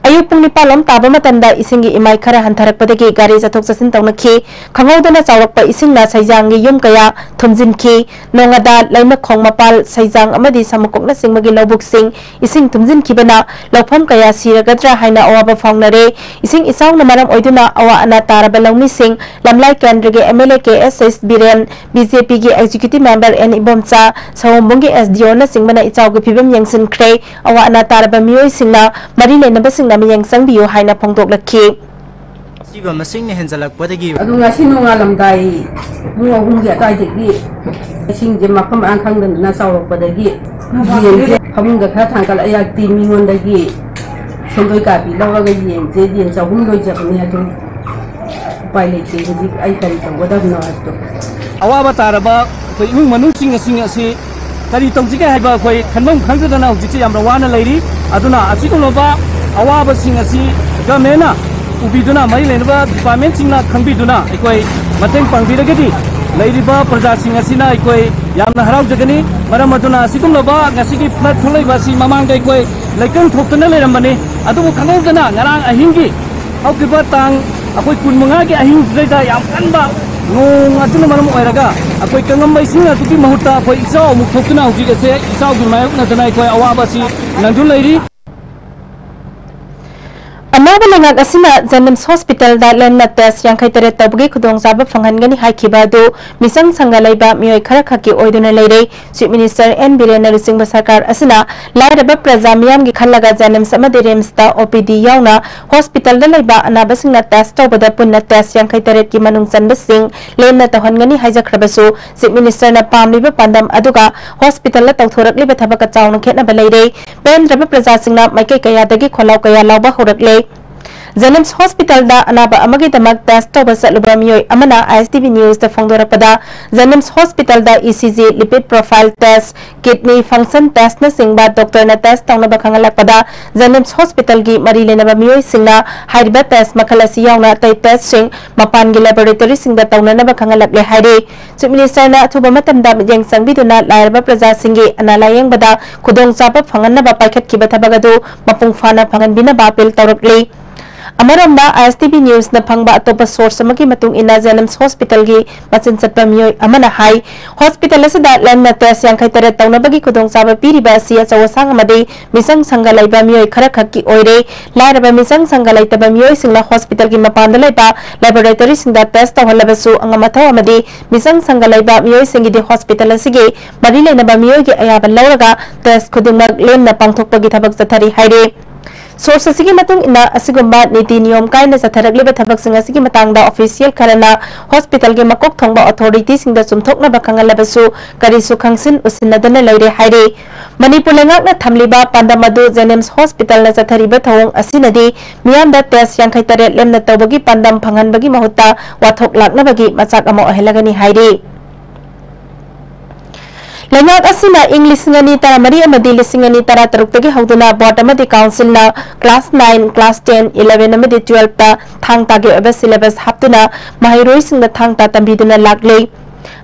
ꯑꯌꯨꯛ ꯄꯨꯡ ꯅꯤꯄꯥꯟ ꯂꯣꯝ ꯇꯥꯕ ꯃꯇꯝꯗ ꯏꯁꯤꯡꯒꯤ ꯏꯃꯥꯏ ꯈꯔ ꯍꯟꯊꯔꯛꯄꯗꯒꯤ ꯒꯥꯔꯤ ꯆꯠꯊꯣꯛ ꯆꯠꯁꯤꯟ ꯇꯧꯅꯈꯤ꯫ ꯈꯪꯍꯧꯗꯅ ꯆꯥꯎꯔꯛꯄ ꯏꯁꯤꯡꯅ ꯁꯩꯖꯥꯡꯒꯤ ꯌꯨꯝ ꯀꯌꯥ ꯊꯨꯝꯖꯤꯟꯈꯤ꯫ ꯅꯣꯡꯉꯥꯗꯥ, ꯂꯩꯃꯈꯣꯡ ꯃꯄꯥꯜ, ꯁꯩꯖꯥꯡ ꯑꯃꯗꯤ ꯁꯃꯨꯀꯣꯛꯅꯆꯤꯡꯕꯒꯤ ꯂꯧꯕꯨꯛꯁꯤꯡ ꯏꯁꯤꯡ ꯊꯨꯝꯖꯤꯟꯈꯤꯕꯅ ꯂꯧꯐꯝ ꯀꯌꯥ ꯁꯤꯔꯒꯗ꯭ꯔꯥ ꯍꯥꯏꯅ ꯑꯋꯥꯕ ꯐꯥꯎꯅꯔꯦ꯫ ꯏꯁꯤꯡ ꯏꯆꯥꯎꯅ ꯃꯔꯝ ꯑꯣꯏꯗꯨꯅ ꯑꯋꯥ ꯑꯅꯥ ꯇꯥꯔꯕ ꯂꯧꯃꯤꯁꯤꯡ, ꯂꯝꯂꯥꯏ ꯀꯦꯟꯗ꯭ꯔꯒꯤ MLA K S S Biren, BJPꯒꯤ Executive Member ꯑꯦꯟ ꯏꯕꯣꯝꯆꯥ, ꯁꯑꯣꯝꯕꯨꯡꯒꯤ SDOꯅꯆꯤꯡꯕꯅ ꯏꯆꯥꯎꯒꯤ ꯐꯤꯕꯝ ꯌꯦꯡꯁꯤꯟꯈ꯭ꯔꯦ꯫ ꯑꯋꯥ ꯑꯅꯥ ꯇꯥꯔꯕ ꯃꯤꯑꯣꯏꯁꯤꯡꯅ ꯃꯔꯤ ꯂꯩꯅꯕꯁꯤꯡꯅ ꯃꯤꯠꯌꯦꯡ ꯆꯪꯕꯤꯌꯨ ꯍꯥꯏꯅ ꯐꯣꯡꯗꯣꯛꯂꯛꯈꯤ꯫ ꯁꯤꯕ ꯃꯁꯤꯡꯅ ꯍꯦꯟꯖꯜꯂꯛꯄꯗꯒꯤ ꯑꯗꯨ ꯉꯁꯤ ꯅꯣꯡꯉꯥꯜꯂꯝꯗꯥꯏ ꯄꯨꯡ ꯑꯍꯨꯝꯒꯤ ꯑꯗꯨꯋꯥꯏꯗꯒꯤ ꯏꯁꯤꯡꯁꯦ ꯃꯐꯝ ꯃꯔꯥꯡ ꯈꯪꯗꯗꯅ ꯆꯥꯎꯔꯛꯄꯗꯒꯤ ꯌꯦꯟꯁꯦ ꯐꯃꯨꯡꯗ ꯈꯔ ꯊꯥꯡꯒꯠꯂꯛꯑꯦ꯫ ꯃꯤꯉꯣꯟꯗꯒꯤ ꯁꯦꯟꯗꯣꯏ ꯀꯥꯕꯤ ꯂꯧꯔꯒ ꯌꯦꯟꯁꯦ, ꯌꯦꯟ ꯆꯍꯨꯝ ꯂꯣꯏꯖꯕꯅꯦ꯫ ꯑꯗꯨ ꯎꯄꯥꯏ ꯂꯩꯇꯦ꯫ ꯍꯧꯖꯤꯛ ꯑꯩ ꯀꯔꯤ ꯇꯧꯒꯗꯕꯅꯣ ꯍꯥꯏꯕꯗꯣ꯫ ꯑꯋꯥꯕ ꯇꯥꯔꯕ ꯑꯩꯈꯣꯏ ꯏꯃꯨꯡ ꯃꯅꯨꯡꯁꯤꯡ ꯑꯁꯤꯡ ꯑꯁꯤ ꯀꯔꯤ ꯇꯧꯁꯤꯒꯦ ꯍꯥꯏꯕ ꯑꯩꯈꯣꯏ ꯈꯟꯐꯝ ꯈꯪꯗꯗꯅ ꯍꯧꯖꯤꯛꯁꯦ ꯌꯥꯝꯅ ꯋꯥꯅ ꯂꯩꯔꯤ꯫ ꯑꯗꯨꯅ ꯑꯁꯤꯒꯨꯝꯂꯕ ꯑꯋꯥꯕꯁꯤꯡ ꯑꯁꯤ governmentꯅ ꯎꯕꯤꯗꯨꯅ, ꯃꯔꯤ ꯂꯩꯅꯕ departmentꯁꯤꯡꯅ ꯈꯪꯕꯤꯗꯨꯅ ꯑꯩꯈꯣꯏ ꯃꯇꯦꯡ ꯄꯥꯡꯕꯤꯔꯒꯗꯤ ꯂꯩꯔꯤꯕ ꯄ꯭ꯔꯖꯥꯁꯤꯡ ꯑꯁꯤꯅ ꯑꯩꯈꯣꯏ ꯌꯥꯝꯅ ꯍꯔꯥꯎꯖꯒꯅꯤ꯫ ꯃꯔꯝ ꯑꯗꯨꯅ ꯑꯁꯤꯒꯨꯝꯂꯕ ꯉꯁꯤꯒꯤ flood ꯊꯣꯛꯂꯛꯏꯕ ꯑꯁꯤ ꯃꯃꯥꯡꯗ ꯑꯩꯈꯣꯏ ꯂꯩꯀꯪ ꯊꯣꯛꯇꯨꯅ ꯂꯩꯔꯝꯕꯅꯤ꯫ ꯑꯗꯨꯕꯨ ꯈꯪꯍꯧꯗꯅ ꯉꯔꯥꯡ ꯑꯍꯤꯡꯒꯤ ꯍꯧꯈꯤꯕ ꯇꯥꯡ ꯑꯩꯈꯣꯏ ꯀꯨꯟꯃꯉꯥꯒꯤ ꯑꯍꯤꯡꯁꯤꯗꯩꯗ ꯌꯥꯝ ꯀꯟꯕ ꯅꯣꯡ ꯑꯗꯨꯅ ꯃꯔꯝ ꯑꯣꯏꯔꯒ ꯑꯩꯈꯣꯏ ꯀꯪꯉꯝꯕ ꯏꯁꯤꯡ ꯑꯗꯨꯒꯤ ꯃꯍꯨꯠꯇ ꯑꯩꯈꯣꯏ ꯏꯆꯥꯎ ꯑꯃꯨꯛ ꯊꯣꯛꯇꯨꯅ ꯍꯧꯖꯤꯛ ꯑꯁꯦ ꯏꯆꯥꯎꯒꯤ ꯃꯥꯌꯣꯛꯅꯗꯅ ꯑꯩꯈꯣꯏ ꯑꯋꯥꯕ ꯑꯁꯤ ꯅꯪꯗꯨꯅ ꯂꯩꯔꯤ꯫ ꯑꯅꯧꯕ ꯂꯩꯉꯥꯛ ꯑꯁꯤꯅ JNIMS hospitalꯗ ꯂꯦꯝꯅ test ꯌꯥꯡꯈꯩ ꯇꯔꯦꯠ ꯇꯧꯕꯒꯤ ꯈꯨꯗꯣꯡꯆꯥꯕ ꯐꯪꯍꯟꯒꯅꯤ ꯍꯥꯏꯈꯤꯕ ꯑꯗꯨ ꯃꯤꯆꯪ ꯁꯪꯒ ꯂꯩꯕ ꯃꯤꯑꯣꯏ ꯈꯔꯈꯛꯀꯤ ꯑꯣꯏꯗꯨꯅ ꯂꯩꯔꯦ꯫ Chief Minister N ꯕꯤꯔꯦꯟꯅ ꯂꯨꯆꯤꯡꯕ ꯁꯔꯀꯥꯔ ꯑꯁꯤꯅ ꯂꯥꯏꯔꯕ ꯄ꯭ꯔꯖꯥ ꯃꯤꯌꯥꯝꯒꯤ ꯈꯜꯂꯒ JNIMS ꯑꯃꯗꯤ RIMSꯇ OPD ꯌꯥꯎꯅ hospitalꯗ ꯂꯩꯕ ꯑꯅꯥꯕꯁꯤꯡꯅ test ꯇꯧꯕꯗ ꯄꯨꯟꯅ test ꯌꯥꯡꯈꯩ ꯇꯔꯦꯠꯀꯤ ꯃꯅꯨꯡ ꯆꯟꯕꯁꯤꯡ ꯂꯦꯝꯅ ꯇꯧꯍꯟꯒꯅꯤ ꯍꯥꯏꯖꯈ꯭ꯔꯕꯁꯨ, Chief Ministerꯅ ꯄꯥꯝꯂꯤꯕ ꯄꯥꯟꯗꯝ ꯑꯗꯨꯒ hospitalꯗ ꯇꯧꯊꯣꯔꯛꯂꯤꯕ ꯊꯕꯛꯀ ꯆꯥꯎꯅ ꯈꯦꯠꯅꯕ ꯂꯩꯔꯦ꯫ ꯄꯦꯟꯗ꯭ꯔꯕ ꯄ꯭ꯔꯖꯥꯁꯤꯡꯅ ꯃꯥꯏꯀꯩ ꯀꯌꯥꯗꯒꯤ ꯈꯣꯜꯂꯥꯎ ꯀꯌꯥ ꯂꯥꯎꯕ ꯍꯧꯔꯛꯂꯦ꯫ JNIMS hospitalꯗ ꯑꯅꯥꯕ ꯑꯃꯒꯤꯗꯃꯛ test ꯇꯧꯕ ꯆꯠꯂꯨꯕ ꯃꯤꯑꯣꯏ ꯑꯃꯅ ISTV newsꯇ ꯐꯣꯡꯗꯣꯔꯛꯄꯗ, JNIMS hospitalꯗ ECG, lipid profile test, kidney function testꯅꯆꯤꯡꯕ doctorꯅ test ꯇꯧꯅꯕ ꯈꯪꯍꯜꯂꯛꯄꯗ, JNIMS hospitalꯒꯤ ꯃꯔꯤ ꯂꯩꯅꯕ ꯃꯤꯑꯣꯏꯁꯤꯡꯅ ꯍꯥꯏꯔꯤꯕ test ꯃꯈꯜ ꯑꯁꯤ ꯌꯥꯎꯅ ꯑꯇꯩ testꯁꯤꯡ ꯃꯄꯥꯟꯒꯤ laboratoryꯁꯤꯡꯗ ꯇꯧꯅꯅꯕ ꯈꯪꯍꯜꯂꯛꯂꯦ ꯍꯥꯏꯔꯤ꯫ Chief Ministerꯅ ꯑꯊꯨꯕ ꯃꯇꯝꯗ ꯃꯤꯠꯌꯦꯡ ꯆꯪꯕꯤꯗꯨꯅ ꯂꯥꯏꯔꯕ ꯄ꯭ꯔꯖꯥꯁꯤꯡꯒꯤ ꯑꯅꯥ ꯂꯥꯌꯦꯡꯕꯗ ꯈꯨꯗꯣꯡꯆꯥꯕ ꯐꯪꯍꯟꯅꯕ ꯄꯥꯏꯈꯠꯈꯤꯕ ꯊꯕꯛ ꯑꯗꯨ ꯃꯄꯨꯡ ꯐꯥꯅ ꯐꯪꯍꯟꯕꯤꯅꯕ appeal ꯇꯧꯔꯛꯂꯤ꯫ ꯑꯃꯔꯣꯝꯗ, ISTV newsꯅ ꯐꯪꯕ ꯑꯇꯣꯞꯄ source ꯑꯃꯒꯤ ꯃꯇꯨꯡ ꯏꯟꯅ, JNIMS hospitalꯒꯤ ꯃꯆꯤꯟ ꯆꯠꯄ ꯃꯤꯑꯣꯏ ꯑꯃꯅ ꯍꯥꯏ, hospital ꯑꯁꯤꯗ ꯂꯦꯝꯅ test ꯌꯥꯡꯈꯩ ꯇꯔꯦꯠ ꯇꯧꯅꯕꯒꯤ ꯈꯨꯗꯣꯡꯆꯥꯕ ꯄꯤꯔꯤꯕ ꯑꯁꯤ ꯑꯆꯧ ꯑꯁꯥꯡ ꯑꯃꯗꯤ ꯃꯤꯆꯪ ꯁꯪꯒ ꯂꯩꯕ ꯃꯤꯑꯣꯏ ꯈꯔꯈꯛꯀꯤ ꯑꯣꯏꯔꯦ꯫ ꯂꯥꯏꯔꯕ ꯃꯤꯆꯪ ꯁꯪꯒ ꯂꯩꯇꯕ ꯃꯤꯑꯣꯏꯁꯤꯡꯅ hospitalꯒꯤ ꯃꯄꯥꯟꯗ ꯂꯩꯕ laboratoryꯁꯤꯡꯗ test ꯇꯧꯍꯜꯂꯕꯁꯨ ꯑꯉꯝ ꯑꯊꯧ ꯑꯃꯗꯤ ꯃꯤꯆꯪ ꯁꯪꯒ ꯂꯩꯕ ꯃꯤꯑꯣꯏꯁꯤꯡꯒꯤꯗꯤ hospital ꯑꯁꯤꯒꯤ ꯃꯔꯤ ꯂꯩꯅꯕ ꯃꯤꯑꯣꯏꯒꯤ ꯑꯌꯥꯕ ꯂꯧꯔꯒ test ꯈꯨꯗꯤꯡꯃꯛ ꯂꯦꯝꯅ ꯄꯥꯡꯊꯣꯛꯄꯒꯤ ꯊꯕꯛ ꯆꯠꯊꯔꯤ ꯍꯥꯏꯔꯤ꯫ Source ꯑꯁꯤꯒꯤ ꯃꯇꯨꯡ ꯏꯟꯅ, ꯑꯁꯤꯒꯨꯝꯕ ꯅꯤꯇꯤ ꯅꯤꯌꯣꯝ ꯀꯥꯏꯅ ꯆꯠꯊꯔꯛꯂꯤꯕ ꯊꯕꯛꯁꯤꯡ ꯑꯁꯤꯒꯤ ꯃꯇꯥꯡꯗ official ꯈꯔꯅ hospitalꯒꯤ ꯃꯀꯣꯛ ꯊꯣꯡꯕ authorityꯁꯤꯡꯗ ꯆꯨꯝꯊꯣꯛꯅꯕ ꯈꯪꯍꯜꯂꯕꯁꯨ, ꯀꯔꯤꯁꯨ ꯈꯪꯁꯤꯟ ꯎꯁꯤꯟꯅꯗꯅ ꯂꯩꯔꯦ ꯍꯥꯏꯔꯤ꯫ ꯃꯅꯤꯄꯨꯔ ꯂꯩꯉꯥꯛꯅ ꯊꯝꯂꯤꯕ ꯄꯥꯟꯗꯝ ꯑꯗꯨ JNIMS hospitalꯅ ꯆꯠꯊꯔꯤꯕ ꯊꯧꯑꯣꯡ ꯑꯁꯤꯅꯗꯤ ꯃꯤꯌꯥꯝꯗ test ꯌꯥꯡꯈꯩ ꯇꯔꯦꯠ ꯂꯦꯝꯅ ꯇꯧꯕꯒꯤ ꯄꯥꯟꯗꯝ ꯐꯪꯍꯟꯕꯒꯤ ꯃꯍꯨꯠꯇ ꯋꯥꯊꯣꯛ ꯂꯥꯛꯅꯕꯒꯤ ꯃꯆꯥꯛ ꯑꯃ ꯑꯣꯏꯍꯜꯂꯒꯅꯤ ꯍꯥꯏꯔꯤ꯫ ꯂꯩꯉꯥꯛ ꯑꯁꯤꯅ ꯏꯪ ꯂꯤꯁꯤꯡ ꯑꯅꯤ ꯇꯔꯥꯃꯔꯤ ꯑꯃꯗꯤ ꯂꯤꯁꯤꯡ ꯑꯅꯤ ꯇꯔꯥꯇꯔꯨꯛꯇꯒꯤ ꯍꯧꯗꯨꯅ board ꯑꯃꯗꯤ councilꯅ class nine, class ten, eleven ꯑꯃꯗꯤ twelveꯇ ꯊꯥꯡ ꯇꯥꯒꯤ ꯑꯣꯏꯕ syllabus ꯍꯥꯞꯇꯨꯅ ꯃꯍꯩꯔꯣꯏꯁꯤꯡꯗ ꯊꯥꯡ ꯇꯥ ꯇꯝꯕꯤꯗꯨꯅ ꯂꯥꯛꯂꯤ꯫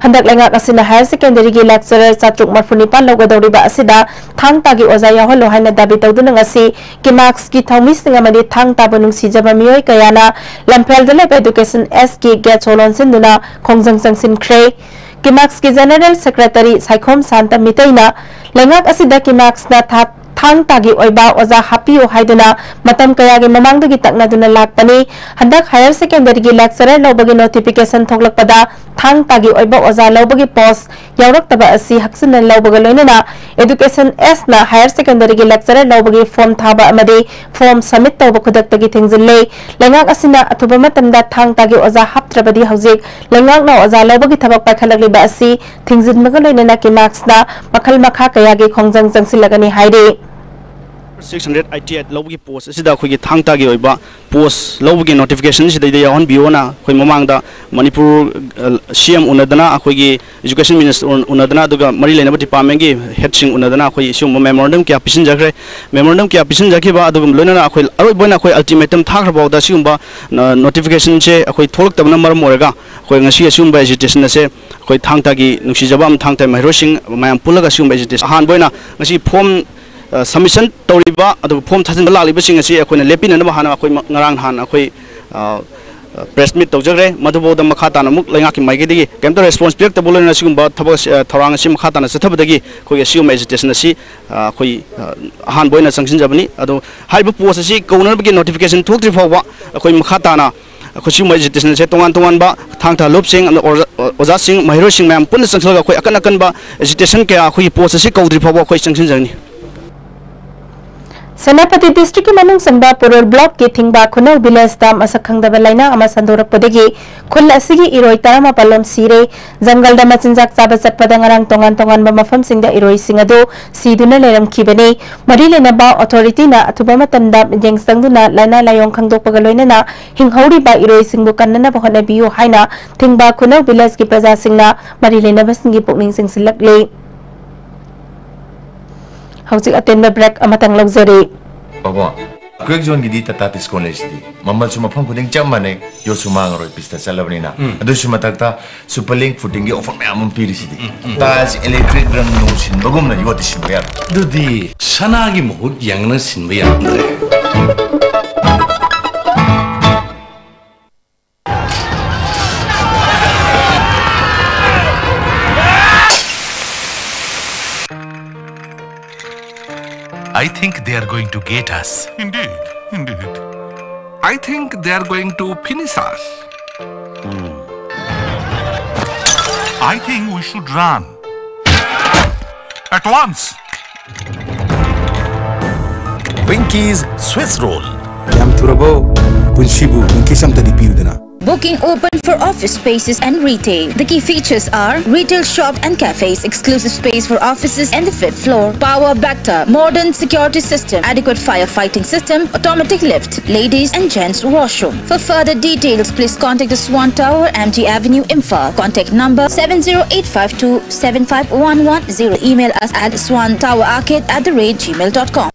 ꯍꯟꯗꯛ ꯂꯩꯉꯥꯛ ꯑꯁꯤꯅ higher secondary ꯒꯤ lecturer ꯆꯥꯇ꯭ꯔꯨꯛ ꯃꯔꯐꯨ ꯅꯤꯄꯥꯟ ꯂꯧꯒꯗꯧꯔꯤꯕ ꯑꯁꯤꯗ ꯊꯥꯡ ꯇꯥꯒꯤ ꯑꯣꯖꯥ ꯌꯥꯎꯍꯜꯂꯣ ꯍꯥꯏꯅ ꯗꯥꯕꯤ ꯇꯧꯗꯨꯅ ꯉꯁꯤ KIMAKSꯀꯤ ꯊꯧꯃꯤꯁꯤꯡ ꯑꯃꯗꯤ ꯊꯥꯡ ꯇꯥꯕꯨ ꯅꯨꯡꯁꯤꯖꯕ ꯃꯤꯑꯣꯏ ꯀꯌꯥꯅ ꯂꯝꯐꯦꯜꯗ ꯂꯩꯕ Education Sꯒꯤ gate ꯁꯣ ꯂꯣꯟꯁꯤꯟꯗꯨꯅ ꯈꯣꯡꯖꯪ ꯆꯪꯁꯤꯟꯈ꯭ꯔꯦ꯫ KIMAKSꯀꯤ General Secretary ꯁꯥꯏꯈꯣꯝ ꯁꯥꯟꯇ ꯃꯤꯇꯩꯅ ꯂꯩꯉꯥꯛ ꯑꯁꯤꯗ KIMAKSꯅ ꯊꯥ ꯊꯥꯡ ꯇꯥꯒꯤ ꯑꯣꯏꯕ ꯑꯣꯖꯥ ꯍꯥꯞꯄꯤꯌꯨ ꯍꯥꯏꯗꯨꯅ ꯃꯇꯝ ꯀꯌꯥꯒꯤ ꯃꯃꯥꯡꯗꯒꯤ ꯇꯛꯅꯗꯨꯅ ꯂꯥꯛꯄꯅꯤ꯫ ꯍꯟꯗꯛ higher secondary ꯒꯤ lecturer ꯂꯧꯕꯒꯤ notification ꯊꯣꯛꯂꯛꯄꯗ ꯊꯥꯡ ꯇꯥꯒꯤ ꯑꯣꯏꯕ ꯑꯣꯖꯥ ꯂꯧꯕꯒꯤ post ꯌꯥꯎꯔꯛꯇꯕ ꯑꯁꯤ ꯍꯛꯆꯤꯟꯅ ꯂꯧꯕꯒ ꯂꯣꯏꯅꯅ Education S ꯅ higher secondary ꯒꯤ lecturer ꯂꯧꯕꯒꯤ form ꯊꯥꯕ ꯑꯃꯗꯤ form submit ꯇꯧꯕ ꯈꯨꯗꯛꯇꯒꯤ ꯊꯤꯡꯖꯤꯜꯂꯦ꯫ ꯂꯩꯉꯥꯛ ꯑꯁꯤꯅ ꯑꯊꯨꯕ ꯃꯇꯝꯗ ꯊꯥꯡ ꯇꯥꯒꯤ ꯑꯣꯖꯥ ꯍꯥꯞꯇ꯭ꯔꯕꯗꯤ ꯍꯧꯖꯤꯛ ꯂꯩꯉꯥꯛꯅ ꯑꯣꯖꯥ ꯂꯧꯕꯒꯤ ꯊꯕꯛ ꯄꯥꯏꯈꯠꯂꯛꯂꯤꯕ ꯑꯁꯤ ꯊꯤꯡꯖꯤꯟꯕꯒ ꯂꯣꯏꯅꯅ ꯀꯤꯃꯥꯛꯁꯅ ꯃꯈꯜ ꯃꯈꯥ ꯀꯌꯥꯒꯤ ꯈꯣꯡꯖꯪ ꯆꯪꯁꯤꯜꯂꯒꯅꯤ ꯍꯥꯏꯔꯤ꯫ Six hundred eighty eight ꯂꯧꯕꯒꯤ post ꯑꯁꯤꯗ ꯑꯩꯈꯣꯏꯒꯤ ꯊꯥꯡ ꯇꯥꯒꯤ ꯑꯣꯏꯕ post ꯂꯧꯕꯒꯤ notification ꯁꯤꯗꯩꯗ ꯌꯥꯎꯍꯟꯕꯤꯌꯣꯅ ꯑꯩꯈꯣꯏ ꯃꯃꯥꯡꯗ ꯃꯅꯤꯄꯨꯔ, ꯑ, C M ꯎꯅꯗꯅ, ꯑꯩꯈꯣꯏꯒꯤ Education Minister ꯎꯟ-, ꯎꯅꯗꯅ, ꯑꯗꯨꯒ ꯃꯔꯤ ꯂꯩꯅꯕ department ꯀꯤ head ꯁꯤꯡ ꯎꯅꯗꯅ ꯑꯩꯈꯣꯏ ꯁꯤꯒꯨꯝꯕ memorandum ꯀꯌꯥ ꯄꯤꯁꯤꯟꯖꯈ꯭ꯔꯦ꯫ Memorandum ꯀꯌꯥ ꯄꯤꯁꯤꯟꯖꯈꯤꯕ, ꯑꯗꯨꯒ ꯂꯣꯏꯅꯅ ꯑꯩꯈꯣꯏ ꯑꯔꯣꯏꯕ ꯑꯣꯏꯅ ꯑꯩꯈꯣꯏ ultimatum ꯊꯥꯈ꯭ꯔ ꯐꯥꯎꯗ ꯁꯤꯒꯨꯝꯕ, ꯑ, notification ꯁꯦ ꯑꯩꯈꯣꯏ ꯊꯣꯛꯂꯛꯇꯕꯅ ꯃꯔꯝ ꯑꯣꯏꯔꯒ ꯑꯩꯈꯣꯏ ꯉꯁꯤ ꯑꯁꯤꯒꯨꯝꯕ agitation ꯑꯁꯦ ꯑꯩꯈꯣꯏ ꯊꯥꯡ ꯇꯥꯒꯤ ꯅꯨꯡꯁꯤꯖꯕ ꯑꯃ ꯊꯥꯡ ꯇꯥꯒꯤ ꯃꯍꯩꯔꯣꯏꯁꯤꯡ ꯃꯌꯥꯝ ꯄꯨꯜꯂꯒ ꯁꯤꯒꯨꯝꯕ agitation ꯑꯍꯥꯟꯕ ꯑꯣꯏꯅ ꯉꯁꯤ form, ꯑ, submission ꯇꯧꯔꯤꯕ ꯑꯗꯨꯒ form ꯊꯥꯖꯤꯟꯕ ꯂꯥꯛꯂꯤꯕꯁꯤꯡ ꯑꯁꯤ ꯑꯩꯈꯣꯏꯅ ꯂꯦꯞꯄꯤꯅꯅꯕ ꯍꯥꯟꯅ ꯑꯩꯈꯣꯏ ꯃ-, ꯉꯔꯥꯡ ꯅꯍꯥꯟ ꯑꯩꯈꯣꯏ, ꯑ, press meet ꯇꯧꯖꯈ꯭ꯔꯦ꯫ ꯃꯗꯨꯐꯥꯎꯗ ꯃꯈꯥ ꯇꯥꯅ ꯑꯃꯨꯛ ꯂꯩꯉꯥꯛꯀꯤ ꯃꯥꯏꯀꯩꯗꯒꯤ ꯀꯩꯝꯇ response ꯄꯤꯔꯛꯇꯕ ꯂꯣꯏꯅꯅ ꯁꯤꯒꯨꯝꯕ ꯊꯕꯛ ꯑꯁꯤ, ꯑ, ꯊꯧꯔꯥꯡ ꯑꯁꯤ ꯃꯈꯥ ꯇꯥꯅ ꯆꯠꯊꯕꯗꯒꯤ ꯑꯩꯈꯣꯏꯒꯤ ꯑꯁꯤꯒꯨꯝꯕ agitation ꯑꯁꯤ, ꯑ, ꯑꯩꯈꯣꯏ, ꯑ, ꯑꯍꯥꯟꯕ ꯑꯣꯏꯅ ꯆꯪꯁꯤꯟꯖꯕꯅꯤ꯫ ꯑꯗꯣ ꯍꯥꯏꯔꯤꯕ post ꯑꯁꯤ ꯀꯧꯅꯅꯕꯒꯤ notification ꯊꯣꯛꯇ꯭ꯔꯤ ꯐꯥꯎꯕ ꯑꯩꯈꯣꯏ ꯃꯈꯥ ꯇꯥꯅ ꯑꯩꯈꯣꯏ ꯁꯤꯒꯨꯝꯕ agitation ꯑꯁꯦ ꯇꯣꯉꯥꯟ ꯇꯣꯉꯥꯟꯕ ꯊꯥꯡ ꯇꯥ ꯂꯨꯞꯁꯤꯡ, ꯑꯣꯖꯥ-, ꯑꯣꯖꯥꯁꯤꯡ, ꯃꯍꯩꯔꯣꯏꯁꯤꯡ ꯃꯌꯥꯝ ꯄꯨꯟꯅ ꯆꯪꯁꯤꯜꯂꯒ ꯑꯩꯈꯣꯏ ꯑꯀꯟ ꯑꯀꯟꯕ agitation ꯀꯌꯥ ꯑꯩꯈꯣꯏꯒꯤ post ꯑꯁꯤ ꯀꯧꯗ꯭ꯔꯤ ꯐꯥꯎꯕ ꯑꯩꯈꯣꯏ ꯆꯪꯁꯤꯟꯖꯒꯅꯤ꯫ ꯁꯦꯅꯥꯄꯇꯤ district ꯀꯤ ꯃꯅꯨꯡ ꯆꯟꯕ ꯄꯨꯔꯨꯜ block ꯀꯤ ꯊꯤꯡꯕ ꯈꯨꯅꯧ village ꯇ ꯃꯁꯛ ꯈꯪꯗꯕ ꯂꯥꯏꯅꯥ ꯑꯃ ꯁꯟꯗꯣꯔꯛꯄꯗꯒꯤ ꯈꯨꯜ ꯑꯁꯤꯒꯤ ꯏꯔꯣꯏ ꯇꯔꯥꯃꯥꯄꯜ ꯂꯣꯝ ꯁꯤꯔꯦ꯫ ꯖꯪꯒꯜꯗ ꯃꯆꯤꯟꯖꯥꯛ ꯆꯥꯕ ꯆꯠꯄꯗ ꯉꯔꯥꯡ ꯇꯣꯉꯥꯟ ꯇꯣꯉꯥꯟꯕ ꯃꯐꯝꯁꯤꯡꯗ ꯏꯔꯣꯏꯁꯤꯡ ꯑꯗꯨ ꯁꯤꯗꯨꯅ ꯂꯩꯔꯝꯈꯤꯕꯅꯤ꯫ ꯃꯔꯤ ꯂꯩꯅꯕ authority ꯅ ꯑꯊꯨꯕ ꯃꯇꯝꯗ ꯃꯤꯠꯌꯦꯡ ꯆꯪꯗꯨꯅ ꯂꯥꯏꯅꯥ ꯂꯥꯏꯌꯣꯡ ꯈꯪꯗꯣꯛꯄꯒ ꯂꯣꯏꯅꯅ ꯍꯤꯡꯍꯧꯔꯤꯕ ꯏꯔꯣꯏꯁꯤꯡꯕꯨ ꯀꯟꯅꯅꯕ ꯍꯣꯠꯅꯕꯤꯌꯨ ꯍꯥꯏꯅ ꯊꯤꯡꯕ ꯈꯨꯅꯧ village ꯀꯤ ꯄ꯭ꯔꯖꯥꯁꯤꯡꯅ ꯃꯔꯤ ꯂꯩꯅꯕꯁꯤꯡꯒꯤ ꯄꯨꯛꯅꯤꯡ ꯆꯤꯡꯁꯤꯜꯂꯛꯂꯤ꯫ ꯍꯧꯖꯤꯛ ꯑꯇꯦꯟꯕ break ꯑꯃꯇꯪ ꯂꯧꯖꯔꯤ꯫ ꯄꯥꯕꯨꯡ, crack zone ꯒꯤꯗꯤ Tata Tiscon ꯂꯩꯁꯤꯗꯤ꯫ ꯃꯃꯜꯁꯨ ꯃꯐꯝ ꯈꯨꯗꯤꯡ ꯆꯞ ꯃꯥꯟꯅꯩ, ꯌꯣꯠꯁꯨ ꯃꯥꯡꯉꯔꯣꯏ, ꯄꯤꯁꯇ ꯆꯠꯂꯕꯅꯤꯅ꯫ ꯎꯝ꯫ ꯑꯗꯨꯁꯨ ꯃꯊꯛꯇ Superlink footing ꯒꯤ offer ꯃꯌꯥꯝ ꯑꯃ ꯄꯤꯔꯤꯁꯤꯗꯤ꯫ ꯎꯝ, ꯎꯝ꯫ Tiles, electric, ꯔꯪ ꯅꯨꯡ ꯁꯤꯟꯕꯒꯨꯝꯅ ꯌꯣꯠꯇꯤ ꯁꯤꯟꯕ ꯌꯥꯔꯣꯏ꯫ ꯑꯗꯨꯗꯤ ꯁꯅꯥꯒꯤ ꯃꯍꯨꯠ ꯌꯥꯡꯅ ꯁꯤꯟꯕ ꯌꯥꯔꯝꯗ꯭ꯔꯦ꯫ I think they are going to get us. Indeed, indeed. I think they are going to finish us. I think we should run. At once. Winky's Swiss roll. ꯌꯥꯝ ꯊꯨꯔꯕꯣ? ꯄꯨꯟꯁꯤꯕꯨ ꯄꯨꯡꯀꯤꯁ ꯑꯝꯇꯗꯤ ꯄꯤꯌꯨꯗꯅ꯫ Booking open for office spaces and retail. The key features are retail shop and cafes, exclusive space for offices and the fifth floor, power backup, modern security system, adequate firefighting system, automatic lift, ladies and gents washroom. For further details, please contact the Swan Tower, M G Avenue, Imphal. Contact number seven zero eight five two seven five one one zero. Email us at swan tower arcade at the rate gmail dot com.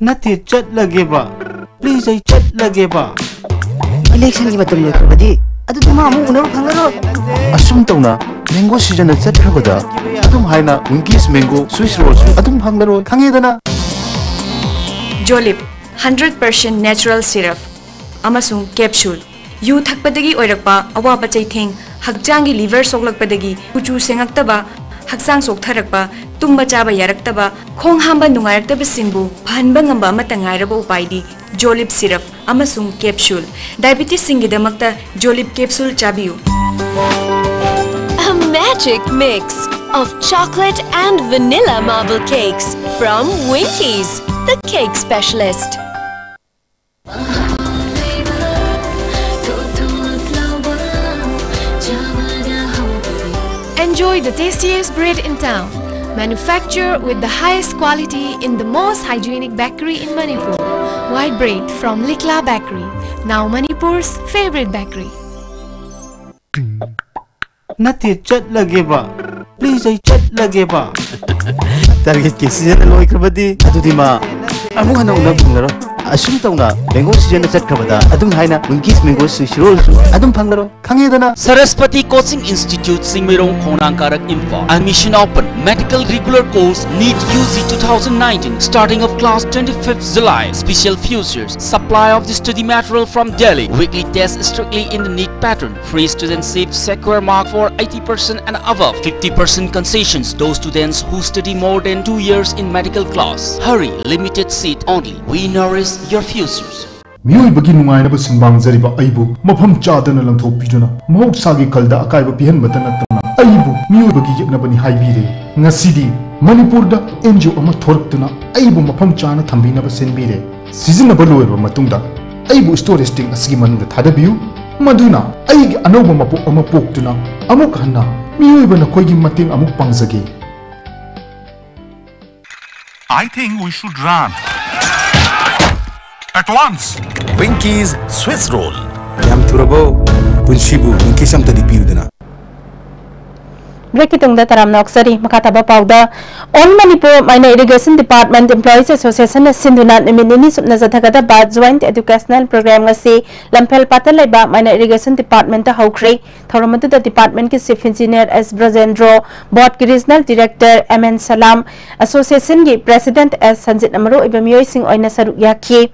ꯅꯠꯇꯦ, ꯆꯠꯂꯒꯦꯕ꯫ Please, ꯑꯩ ꯆꯠꯂꯒꯦꯕ꯫ ꯏꯂꯦꯛꯁꯟꯒꯤ ꯃꯇꯝ ꯂꯣꯏꯈ꯭ꯔꯕꯗꯤ ꯑꯗꯨꯗꯤ ꯃꯥ ꯑꯃꯨꯛ ꯎꯅꯕ ꯐꯪꯉꯔꯣꯏ꯫ ꯑꯁꯨꯝ ꯇꯧꯅ ꯃꯦꯡꯒꯣ ꯁꯤꯖꯟꯅ ꯆꯠꯈ꯭ꯔꯕꯗ ꯑꯗꯨꯝ ꯍꯥꯏꯅ ꯋꯤꯡꯀꯤꯁ ꯃꯦꯡꯒꯣ ꯁ꯭ꯋꯤꯁ ꯔꯣꯜꯁꯨ ꯑꯗꯨꯝ ꯐꯪꯂꯔꯣꯏ, ꯈꯪꯉꯦꯗꯅ? ꯖꯣꯂꯤꯞ ꯍꯟꯗ꯭ꯔꯦꯠ ꯄꯥꯔꯁꯦꯟ ꯅꯦꯆꯔꯦꯜ ꯁꯤꯔꯞ ꯑꯃꯁꯨꯡ ꯀꯦꯞꯁꯨꯜ꯫ ꯌꯨ ꯊꯛꯄꯗꯒꯤ ꯑꯣꯏꯔꯛꯄ ꯑꯋꯥꯕ ꯆꯩꯊꯦꯡ, ꯍꯛꯆꯥꯡꯒꯤ ꯂꯤꯚꯔ ꯁꯣꯛꯂꯛꯄꯗꯒꯤ ꯀꯨꯆꯨ ꯁꯦꯡꯉꯛꯇꯕ, ꯍꯛꯆꯥꯡ ꯆꯣꯛꯊꯔꯛꯄ, ꯇꯨꯝꯕ ꯆꯥꯕ ꯌꯥꯔꯛꯇꯕ, ꯈꯣꯡ ꯍꯥꯝꯕ ꯅꯨꯡꯉꯥꯏꯔꯛꯇꯕꯁꯤꯡꯕꯨ ꯐꯍꯟꯕ ꯉꯝꯕ ꯑꯃꯠꯇ ꯉꯥꯏꯔꯕ ꯎꯄꯥꯏꯗꯤ ꯖꯣꯂꯤꯞ ꯁꯤꯔꯞ ꯑꯃꯁꯨꯡ ꯀꯦꯞꯁꯨꯜ꯫ ꯗꯥꯏꯕꯤꯇꯤꯁꯁꯤꯡꯒꯤꯗꯃꯛꯇ ꯖꯣꯂꯤꯞ ꯀꯦꯞꯁꯨꯜ ꯆꯥꯕꯤꯌꯨ꯫ A magic mix of chocolate and vanilla marble cakes from Winkies, the cake specialist. Enjoy the tastiest bread in town. Manufactured with the highest quality in the most hygienic bakery in Manipur. White bread from Likla Bakery, now Manipur's favorite bakery. ꯅꯠꯇꯦ, ꯆꯠꯂꯒꯦꯕ꯫ Please, ꯑꯩ ꯆꯠꯂꯒꯦꯕ꯫ ꯇꯥꯔꯒꯦꯠꯀꯤ season ꯂꯣꯏꯈ꯭ꯔꯕꯗꯤ ꯑꯗꯨꯗꯤ ꯃꯥ ꯑꯃꯨꯛ ꯍꯟꯅ ꯎꯅꯕ ꯐꯪꯂꯔꯣꯏ꯫ ꯑꯁꯨꯝ ꯇꯧꯅ mango season ꯆꯠꯈ꯭ꯔꯕꯗ ꯑꯗꯨꯝ ꯍꯥꯏꯅ Winkies mango ꯁꯤꯔꯣꯜꯁꯨ ꯑꯗꯨꯝ ꯐꯪꯂꯔꯣꯏ, ꯈꯪꯉꯦꯗꯅ? Saraswati Coaching Institute, Singmeirong, Khongnang Karak, Imphal. Admission open. Medical regular course, NEET U G two thousand nineteen. Starting of class twenty-fifth July. Special futures. Supply of the study material from Delhi. Weekly test strictly in the NEET pattern. Free student seat secure mark for eighty percent and above. Fifty percent concessions. Those students who study more than two years in medical class. Hurry, limited seat only. We nourish your futures. ꯃꯤꯑꯣꯏꯕꯒꯤ ꯅꯨꯡꯉꯥꯏꯅꯕ ꯁꯨꯝꯕꯥꯡꯖꯔꯤꯕ ꯑꯩꯕꯨ ꯃꯐꯝ ꯆꯥꯗꯅ ꯂꯪꯊꯣꯛꯄꯤꯗꯨꯅ ꯃꯍꯧꯁꯥꯒꯤ ꯈꯜꯗ ꯑꯀꯥꯏꯕ ꯄꯤꯍꯟꯕꯇ ꯅꯠꯇꯅ ꯑꯩꯕꯨ ꯃꯤꯑꯣꯏꯕꯒꯤ ꯌꯦꯛꯅꯕꯅꯤ ꯍꯥꯏꯕꯤꯔꯦ꯫ ꯉꯁꯤꯗꯤ ꯃꯅꯤꯄꯨꯔꯗ NGO ꯑꯃ ꯊꯣꯔꯛꯇꯨꯅ ꯑꯩꯕꯨ ꯃꯐꯝ ꯆꯥꯅ ꯊꯝꯕꯤꯅꯕ ꯁꯤꯟꯕꯤꯔꯦ꯫ ꯁꯤꯖꯤꯟꯅꯕ ꯂꯣꯏꯔꯕ ꯃꯇꯨꯡꯗ ꯑꯩꯕꯨ storage tank ꯑꯁꯤꯒꯤ ꯃꯅꯨꯡꯗ ꯊꯥꯗꯕꯤꯌꯨ, ꯃꯗꯨꯅ ꯑꯩꯒꯤ ꯑꯅꯧꯕ ꯃꯄꯣꯛ ꯑꯃ ꯄꯣꯛꯇꯨꯅ ꯑꯃꯨꯛ ꯍꯟꯅ ꯃꯤꯑꯣꯏꯕ ꯅꯈꯣꯏꯒꯤ ꯃꯇꯦꯡ ꯑꯃꯨꯛ ꯄꯥꯡꯖꯒꯦ꯫ I think we should run. At once. Winkies Swiss Roll. ꯌꯥꯝ ꯊꯨꯔꯕꯣ? ꯄꯨꯟꯁꯤꯕꯨ Winkies ꯑꯝꯇꯗꯤ ꯄꯤꯌꯨꯗꯅ꯫ Breakꯀꯤ ꯇꯨꯡꯗ ꯇꯔꯥꯝꯅ ꯑꯣꯛꯆꯔꯤ꯫ ꯃꯈꯥ ꯇꯥꯕ ꯄꯥꯎꯗ, All Manipur Minor Irrigation Department Employees Associationꯅ ꯁꯤꯟꯗꯨꯅ ꯅꯨꯃꯤꯠ ꯅꯤꯅꯤ ꯆꯨꯞꯅ ꯆꯠꯊꯒꯗꯕ Joint Educational Program ꯉꯁꯤ ꯂꯝꯐꯦꯜ ꯄꯥꯠꯇ ꯂꯩꯕ Minor Irrigation Departmentꯇ ꯍꯧꯈ꯭ꯔꯦ꯫ ꯊꯧꯔꯝ ꯑꯗꯨꯗ departmentꯀꯤ Chief Engineer S ꯕ꯭ꯔꯖꯦꯟꯗ꯭ꯔꯣ, boardꯀꯤ Regional Director M N ꯁꯂꯥꯝ, Associationꯒꯤ President S ꯁꯟꯖꯤꯠꯅ ꯃꯔꯨꯑꯣꯏꯕ ꯃꯤꯑꯣꯏꯁꯤꯡ ꯑꯣꯏꯅ ꯁꯔꯨꯛ ꯌꯥꯈꯤ꯫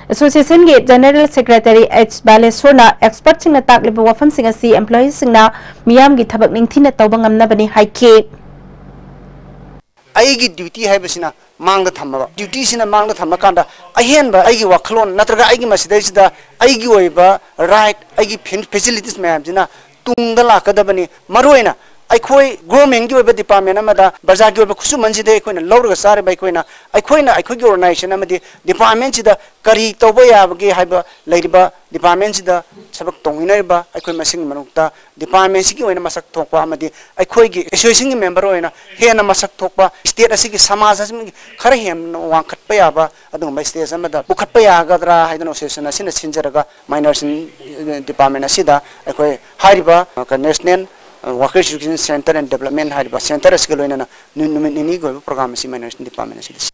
Associationꯒꯤ General Secretary H ꯕꯥꯂꯦꯁꯣꯔꯅ expertꯁꯤꯡꯅ ꯇꯥꯛꯂꯤꯕ ꯋꯥꯐꯝꯁꯤꯡ ꯑꯁꯤ employeeꯁꯤꯡꯅ ꯃꯤꯌꯥꯝꯒꯤ ꯊꯕꯛ ꯅꯤꯡꯊꯤꯅ ꯇꯧꯕ ꯉꯝꯅꯕꯅꯤ ꯍꯥꯏꯈꯤ꯫ ꯑꯩꯒꯤ duty ꯍꯥꯏꯕꯁꯤꯅ ꯃꯥꯡꯗ ꯊꯝꯃꯕ, dutyꯁꯤꯅ ꯃꯥꯡꯗ ꯊꯝꯃꯀꯥꯟꯗ ꯑꯍꯦꯟꯕ ꯑꯩꯒꯤ ꯋꯥꯈꯜꯂꯣꯟ ꯅꯠꯇ꯭ꯔꯒ ꯑꯩꯒꯤ ꯃꯁꯤꯗꯩꯁꯤꯗ ꯑꯩꯒꯤ ꯑꯣꯏꯕ right, ꯑꯩꯒꯤ ꯐꯦ-, facilities ꯃꯌꯥꯝꯁꯤꯅ ꯇꯨꯡꯗ ꯂꯥꯛꯀꯗꯕꯅꯤ꯫ ꯃꯔꯨꯑꯣꯏꯅ ꯑꯩꯈꯣꯏ governmentꯀꯤ ꯑꯣꯏꯕ department ꯑꯃꯗ ꯄ꯭ꯔꯖꯥꯒꯤ ꯑꯣꯏꯕ ꯈꯨꯠꯁꯨꯃꯟꯁꯤꯗ ꯑꯩꯈꯣꯏꯅ ꯂꯧꯔꯒ ꯆꯥꯔꯤꯕ ꯑꯩꯈꯣꯏꯅ, ꯑꯩꯈꯣꯏꯅ ꯑꯩꯈꯣꯏꯒꯤ organization ꯑꯃꯗꯤ departmentꯁꯤꯗ ꯀꯔꯤ ꯇꯧꯕ ꯌꯥꯕꯒꯦ ꯍꯥꯏꯕ ꯂꯩꯔꯤꯕ departmentꯁꯤꯗ ꯊꯕꯛ ꯇꯧꯃꯤꯟꯅꯔꯤꯕ ꯑꯩꯈꯣꯏ ꯃꯁꯦꯟꯒꯤ ꯃꯔꯛꯇ departmentꯁꯤꯒꯤ ꯑꯣꯏꯅ ꯃꯁꯛ ꯊꯣꯛꯄ ꯑꯃꯗꯤ ꯑꯩꯈꯣꯏꯒꯤ associationꯒꯤ member ꯑꯣꯏꯅ ꯍꯦꯟꯅ ꯃꯁꯛ ꯊꯣꯛꯄ, state ꯑꯁꯤꯒꯤ ꯁꯃꯥꯖ ꯑꯁꯤꯒꯤ ꯈꯔ ꯍꯦꯟꯅ ꯋꯥꯡꯈꯠꯄ ꯌꯥꯕ ꯑꯗꯨꯒꯨꯝꯕ stage ꯑꯃꯗ ꯄꯨꯈꯠꯄ ꯌꯥꯒꯗ꯭ꯔꯥ ꯍꯥꯏꯗꯅ association ꯑꯁꯤꯅ ꯁꯤꯟꯖꯔꯒ minors department ꯑꯁꯤꯗ ꯑꯩꯈꯣꯏ ꯍꯥꯏꯔꯤꯕ, ꯑ, National Worker Education Center and Development ꯍꯥꯏꯔꯤꯕ center ꯑꯁꯤꯒ ꯂꯣꯏꯅꯅ ꯅꯨ-, ꯅꯨꯃꯤꯠ ꯅꯤꯅꯤꯒꯤ ꯑꯣꯏꯕ program ꯑꯁꯤ minors department ꯑꯁꯤꯗ ꯁꯤ-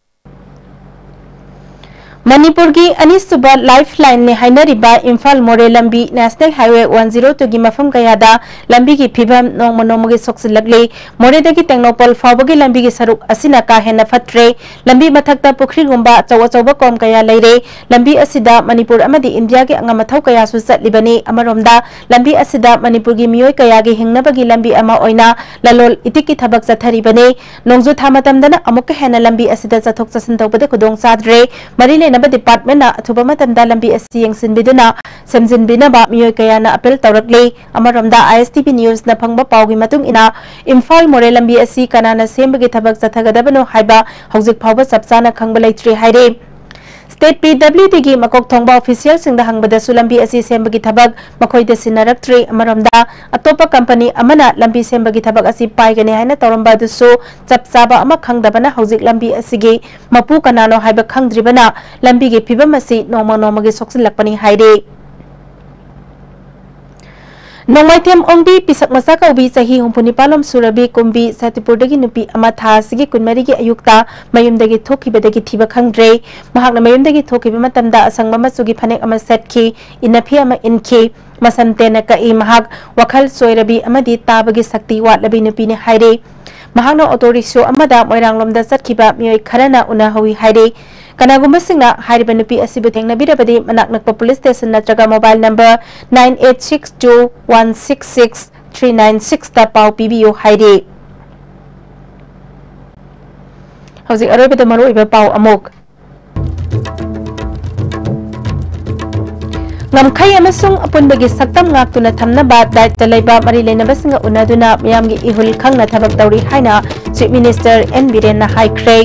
ꯃꯅꯤꯄꯨꯔꯒꯤ ꯑꯅꯤꯁꯨꯕ ꯂꯥꯏꯐ ꯂꯥꯏꯟꯅꯤ ꯍꯥꯏꯅꯔꯤꯕ ꯏꯝꯐꯥꯜ ꯃꯣꯔꯦ ꯂꯝꯕꯤ ꯅꯦꯁꯅꯦꯜ ꯍꯥꯏꯋꯦ ꯋꯥꯟ ꯖꯤꯔꯣ ꯇꯨꯒꯤ ꯃꯐꯝ ꯀꯌꯥꯗ ꯂꯝꯕꯤꯒꯤ ꯐꯤꯕꯝ ꯅꯣꯡꯃ ꯅꯣꯡꯃꯒꯤ ꯁꯣꯛꯆꯤꯜꯂꯛꯂꯤ꯫ ꯃꯣꯔꯦꯗꯒꯤ ꯇꯦꯡꯅꯧꯄꯜ ꯐꯥꯎꯕꯒꯤ ꯂꯝꯕꯤꯒꯤ ꯁꯔꯨꯛ ꯑꯁꯤꯅ ꯀꯥ ꯍꯦꯟꯅ ꯐꯠꯇ꯭ꯔꯦ꯫ ꯂꯝꯕꯤ ꯃꯊꯛꯇ ꯄꯨꯈ꯭ꯔꯤꯒꯨꯝꯕ ꯑꯆꯧ ꯑꯆꯧꯕ ꯀꯣꯝ ꯀꯌꯥ ꯂꯩꯔꯦ꯫ ꯂꯝꯕꯤ ꯑꯁꯤꯗ ꯃꯅꯤꯄꯨꯔ ꯑꯃꯗꯤ ꯏꯟꯗꯤꯌꯥꯒꯤ ꯑꯉꯝ ꯑꯊꯧ ꯀꯌꯥꯁꯨ ꯆꯠꯂꯤꯕꯅꯤ꯫ ꯑꯃꯔꯣꯝꯗ ꯂꯝꯕꯤ ꯑꯁꯤꯗ ꯃꯅꯤꯄꯨꯔꯒꯤ ꯃꯤꯑꯣꯏ ꯀꯌꯥꯒꯤ ꯍꯤꯡꯅꯕꯒꯤ ꯂꯝꯕꯤ ꯑꯃ ꯑꯣꯏꯅ ꯂꯂꯣꯜ ꯏꯇꯤꯛꯀꯤ ꯊꯕꯛ ꯆꯠꯊꯔꯤꯕꯅꯤ꯫ ꯅꯣꯡꯖꯨ ꯊꯥ ꯃꯇꯝꯗꯅ ꯑꯃꯨꯛꯀ ꯍꯦꯟꯅ ꯂꯝꯕꯤ ꯑꯁꯤꯗ ꯆꯠꯊꯣꯛ ꯆꯠꯁꯤꯟ ꯇꯧꯕꯗ ꯈꯨꯗꯣꯡ ꯆꯥꯗ꯭ꯔꯦ꯫ ꯃꯔꯤ ꯂꯩꯅꯕ ꯗꯤꯄꯥꯔꯠꯃꯦꯟꯅ ꯑꯊꯨꯕ ꯃꯇꯝꯗ ꯂꯝꯕꯤ ꯑꯁꯤ ꯌꯦꯡꯁꯤꯟꯕꯤꯗꯨꯅ ꯁꯦꯝꯖꯤꯟꯕꯤꯅꯕ ꯃꯤꯑꯣꯏ ꯀꯌꯥꯅ ꯑꯄꯤꯜ ꯇꯧꯔꯛꯂꯤ꯫ ꯑꯃꯔꯣꯝꯗ, ISTV Newsꯅ ꯐꯪꯕ ꯄꯥꯎꯒꯤ ꯃꯇꯨꯡ ꯏꯟꯅ, ꯏꯝꯐꯥꯜ ꯃꯣꯔꯦ ꯂꯝꯕꯤ ꯑꯁꯤ ꯀꯅꯥꯅ ꯁꯦꯝꯕꯒꯤ ꯊꯕꯛ ꯆꯠꯊꯒꯗꯕꯅꯣ ꯍꯥꯏꯕ ꯍꯧꯖꯤꯛ ꯐꯥꯎꯕ ꯆꯞ ꯆꯥꯅ ꯈꯪꯕ ꯂꯩꯇ꯭ꯔꯤ ꯍꯥꯏꯔꯤ꯫ ꯁ꯭ꯇꯦꯠ PWDꯒꯤ ꯃꯀꯣꯛ ꯊꯣꯡꯕ ꯑꯣꯐꯤꯁꯤꯌꯦꯜꯁꯤꯡꯗ ꯍꯪꯕꯗꯁꯨ ꯂꯝꯕꯤ ꯑꯁꯤ ꯁꯦꯝꯕꯒꯤ ꯊꯕꯛ ꯃꯈꯣꯏꯗ ꯁꯤꯟꯅꯔꯛꯇ꯭ꯔꯤ꯫ ꯑꯃꯔꯣꯝꯗ, ꯑꯇꯣꯞꯄ ꯀꯝꯄꯅꯤ ꯑꯃꯅ ꯂꯝꯕꯤ ꯁꯦꯝꯕꯒꯤ ꯊꯕꯛ ꯑꯁꯤ ꯄꯥꯏꯒꯅꯤ ꯍꯥꯏꯅ ꯇꯧꯔꯝꯕ ꯑꯗꯨꯁꯨ ꯆꯞ ꯆꯥꯕ ꯑꯃ ꯈꯪꯗꯕꯅ ꯍꯧꯖꯤꯛ ꯂꯝꯕꯤ ꯑꯁꯤꯒꯤ ꯃꯄꯨ ꯀꯅꯥꯅꯣ ꯍꯥꯏꯕ ꯈꯪꯗ꯭ꯔꯤꯕꯅ ꯂꯝꯕꯤꯒꯤ ꯐꯤꯕꯝ ꯑꯁꯤ ꯅꯣꯡꯃ ꯅꯣꯡꯃꯒꯤ ꯁꯣꯛꯆꯤꯜꯂꯛꯄꯅꯤ ꯍꯥꯏꯔꯤ꯫ ꯅꯣꯡꯃꯥꯏꯊꯦꯝ ꯑꯣꯡꯕꯤ ꯄꯤꯁꯛ ꯃꯆꯥ ꯀꯧꯕꯤ ꯆꯍꯤ ꯍꯨꯝꯐꯨ ꯅꯤꯄꯥꯜꯂꯣꯝ ꯁꯨꯔꯕꯤ ꯀꯨꯝꯕꯤ ꯁꯇꯤꯄꯨꯔꯗꯒꯤ ꯅꯨꯄꯤ ꯑꯃ ꯊꯥ ꯑꯁꯤꯒꯤ ꯀꯨꯟꯃꯔꯤꯒꯤ ꯑꯌꯨꯛꯇ ꯃꯌꯨꯝꯗꯒꯤ ꯊꯣꯛꯈꯤꯕꯗꯒꯤ ꯊꯤꯕ ꯈꯪꯗ꯭ꯔꯦ꯫ ꯃꯍꯥꯛꯅ ꯃꯌꯨꯝꯗꯒꯤ ꯊꯣꯛꯈꯤꯕ ꯃꯇꯝꯗ ꯑꯁꯪꯕ ꯃꯆꯨꯒꯤ ꯐꯅꯦꯛ ꯑꯃ ꯁꯦꯠꯈꯤ, ꯏꯟꯅꯐꯤ ꯑꯃ ꯏꯟꯈꯤ, ꯃꯁꯝ ꯇꯦꯟꯅ ꯀꯛꯏ꯫ ꯃꯍꯥꯛ ꯋꯥꯈꯜ ꯆꯣꯏꯔꯕꯤ ꯑꯃꯗꯤ ꯇꯥꯕꯒꯤ ꯁꯛꯇꯤ ꯋꯥꯠꯂꯕꯤ ꯅꯨꯄꯤꯅꯤ ꯍꯥꯏꯔꯤ꯫ ꯃꯍꯥꯛꯅ ꯑꯣꯇꯣ ꯔꯤꯛꯁꯣ ꯑꯃꯗ ꯃꯣꯏꯔꯥꯡꯂꯣꯝꯗ ꯆꯠꯈꯤꯕ ꯃꯤꯑꯣꯏ ꯈꯔꯅ ꯎꯅꯍꯧꯏ ꯍꯥꯏꯔꯤ꯫ ꯀꯅꯥꯒꯨꯝꯕꯁꯤꯡꯅ ꯍꯥꯏꯔꯤꯕ ꯅꯨꯄꯤ ꯑꯁꯤꯕꯨ ꯊꯦꯡꯅꯕꯤꯔꯕꯗꯤ ꯃꯅꯥꯛ ꯅꯛꯄ ꯄꯨꯂꯤꯁ ꯁ꯭ꯇꯦꯁꯟ ꯅꯠꯇ꯭ꯔꯒ mobile number nine eight six two one six six three nine ꯁꯤꯛꯁꯇ ꯄꯥꯎ ꯄꯤꯕꯤꯌꯨ ꯍꯥꯏꯔꯤ꯫ ꯍꯧꯖꯤꯛ ꯑꯔꯣꯏꯕꯗ ꯃꯔꯨꯑꯣꯏꯕ ꯄꯥꯎ ꯑꯃꯨꯛ꯫ ꯉꯝꯈꯩ ꯑꯃꯁꯨꯡ ꯑꯄꯨꯟꯕꯒꯤ ꯁꯛꯇꯝ ꯉꯥꯛꯇꯨꯅ ꯊꯝꯅꯕ ꯗꯥꯏꯇ ꯂꯩꯕ ꯃꯔꯤ ꯂꯩꯅꯕꯁꯤꯡꯒ ꯎꯅꯗꯨꯅ ꯃꯤꯌꯥꯝꯒꯤ ꯏꯍꯨꯜ ꯈꯪꯅ ꯊꯕꯛ ꯇꯧꯔꯤ ꯍꯥꯏꯅ ꯆꯤꯐ ꯃꯤꯅꯤꯁꯇꯔ ꯑꯦꯟ ꯕꯤꯔꯦꯟꯅ ꯍꯥꯏꯈ꯭ꯔꯦ꯫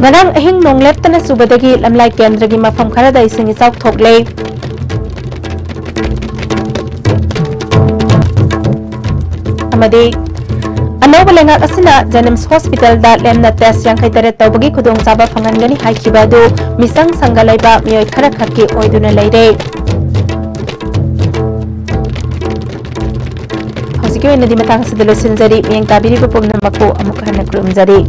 ꯉꯔꯥꯡ ꯑꯍꯤꯡ ꯅꯣꯡ ꯂꯦꯞꯇꯅ ꯆꯨꯕꯗꯒꯤ ꯂꯝꯂꯥꯏ ꯀꯦꯟꯗ꯭ꯔꯒꯤ ꯃꯐꯝ ꯈꯔꯗ ꯏꯁꯤꯡ ꯏꯆꯥꯎ ꯊꯣꯛꯂꯦ꯫ ꯑꯃꯗꯤ ꯑꯅꯧꯕ ꯂꯩꯉꯥꯛ ꯑꯁꯤꯅ ꯖꯦꯅꯤꯝꯁ ꯍꯣꯁꯄꯤꯇꯥꯜꯗ ꯂꯦꯝꯅ ꯇꯦꯁ ꯌꯥꯡꯈꯩ ꯇꯔꯦꯠ ꯇꯧꯕꯒꯤ ꯈꯨꯗꯣꯡꯆꯥꯕ ꯐꯪꯍꯟꯒꯅꯤ ꯍꯥꯏꯈꯤꯕ ꯑꯗꯨ ꯃꯤꯆꯪ ꯁꯪꯒ ꯂꯩꯕ ꯃꯤꯑꯣꯏ ꯈꯔ ꯈꯛꯀꯤ ꯑꯣꯏꯗꯨꯅ ꯂꯩꯔꯦ꯫ ꯍꯧꯖꯤꯛꯀꯤ ꯑꯣꯏꯅꯗꯤ ꯃꯇꯥꯡ ꯑꯁꯤꯗ ꯂꯣꯏꯁꯤꯟꯖꯔꯤ꯫ ꯃꯤꯠꯌꯦꯡ ꯇꯥꯕꯤꯔꯤꯕ ꯄꯨꯝꯅꯃꯛꯄꯨ ꯑꯃꯨꯛ ꯍꯟꯅ ꯈꯨꯔꯨꯝꯖꯔꯤ꯫